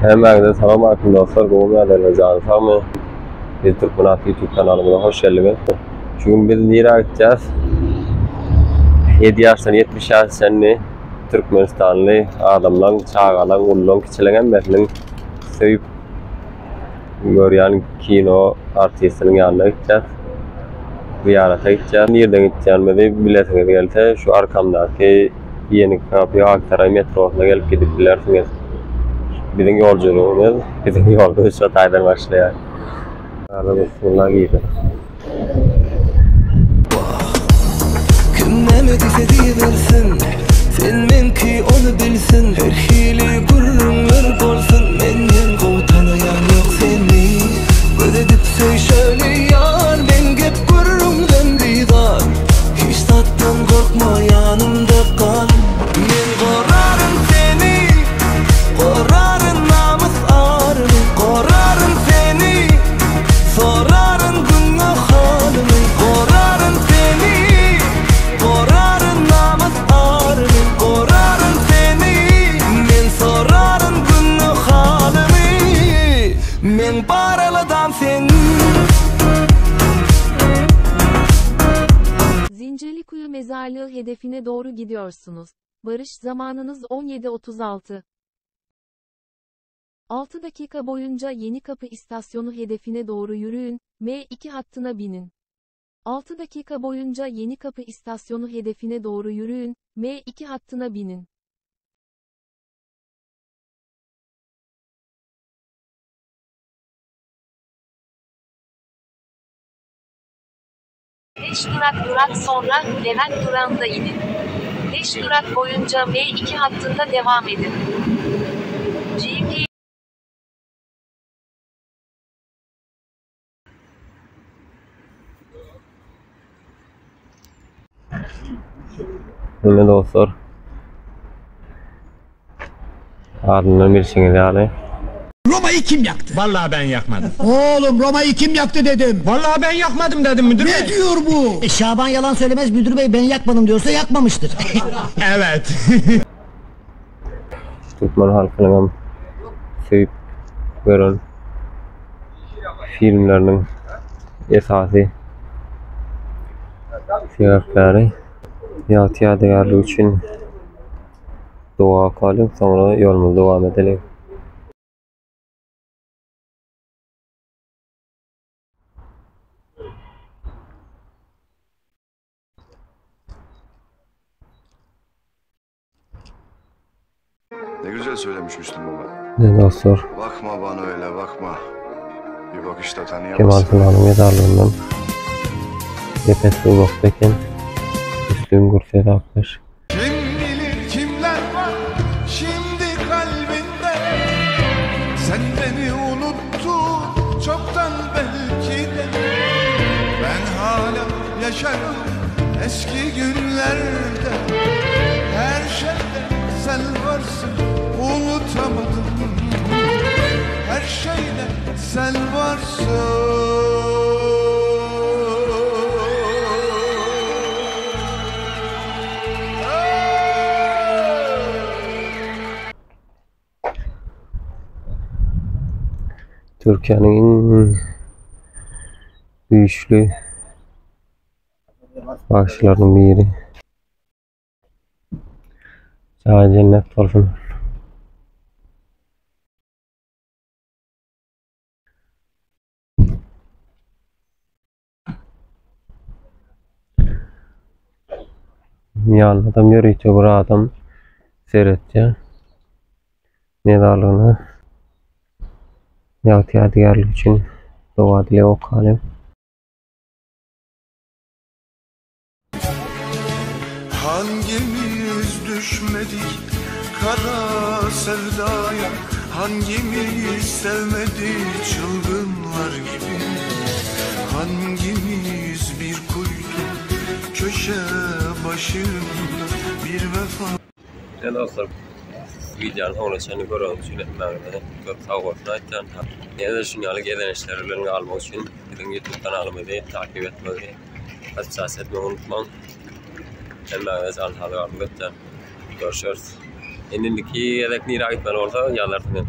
Hemmäňize salam aleýkum dostlar, gowymy ýagdaýlar jany sagmy? Biz Türkmen At YouTube kanalymyza hoş geldiňiz. Şu gün biz nirä gitýäs? 7 ýaşdan 70 ýaşa çenli Türkmenistanly adamlaň, çagalaň, ullaň, kiçileň hemmesiniň söýüp görýän kino artistiniň ýanyna gitýäs. Zyýarata gitýäs. Nirden gitýänimizi bilesiňiz gelse, şu arkamdaky Ýenikapy Aksaray metrosyna gelip gidip bilersiňiz. Biziň ýolculugymyz, biziň ýolumyz şo taýdan başlaýar. Hadi bismillah girdik. Kim näme diýse diýibersin Sen meňki ony bilsin Her hili gürrüňler bolsun Menden gowy tanaýan ýok seni Göz edip söýşeli ýar Men gep gürrüňden bizar Hiç zatdan gorkma ýanymda gal Men goraryn seni Goraryn namys arymy Goraryn seni Soraryn günde halymy Goraryn seni Goraryn namys arymy Goraryn seni Men soraryn günde halymy Meň bar aladam sen. Zincirlikuyu Mezarlığı hedefine doğru gidiyorsunuz. Varış zamanınız 17.36. 6 dakika boyunca Yenikapı istasyonu hedefine doğru yürüyün, M2 hattına binin. 6 dakika boyunca Yenikapı istasyonu hedefine doğru yürüyün, M2 hattına binin. Beş durak durak sonra Levent durağında inin. 5 durak boyunca M2 hattında devam edin. GP Ine dostlar. Adyndan bilşiňiz ýaly. Roma'yı kim yaktı? Vallahi ben yakmadım. Oğlum Roma'yı kim yaktı dedim. Vallahi ben yakmadım dedim müdür bey. Ne diyor bu? E, Şaban yalan söylemez müdür bey ben yakmadım diyorsa yakmamıştır. Evet. Türkmen halkynyňam söýüp gören filmleriniň esasy sebäpkäri ýagty ýadygärligi üçin doga okalyň, soňra ýolumyzy dowam edeliň. Ne güzel söylemiş Müslüm Baba. Ine dostlar. Bakma bana öyle bakma. Bir bakışta Kemal tanıyamazsın. Sunanyň mezarlygyndan ep-esli uzakda eken. Müslüm Gürses atly. Kim bilir kimler var şimdi kalbinde Sen beni unuttun çoktan belki de Ben hala yaşarım eski günlerde Her şeyde sen varsın unutamadım Her şeyde sen varsın Türkiýäniň iň güýçli bagşylarynyň biri. Jaýy jennet bolsun. Ýanynda ýörite bir adam seretýär. Mezarlygyna ýagty ýadygärlik üçin doga-dileg okalyň. Hangimiz düşmedik kara sevdaya Hangimiz sevmedi çılgınlar gibi Hangimiz bir kuytu köşe başında bir vefa Ine dostlar, wideony soňuna çenli göreniňiz üçin hemmäňize köp sag bolsun aýtýan. Ýene-de şuny ýaly gezenişler bilen galmak üçin biziň YouTube kanalymyzy takyp etmegi, podpisasiýa etmegi unutmaň. Hemmäňize jan saglyk arzuw etýän. Görüşeris. Indi indiki gezek nirä gitmeli bolsa ýazarsyňyz.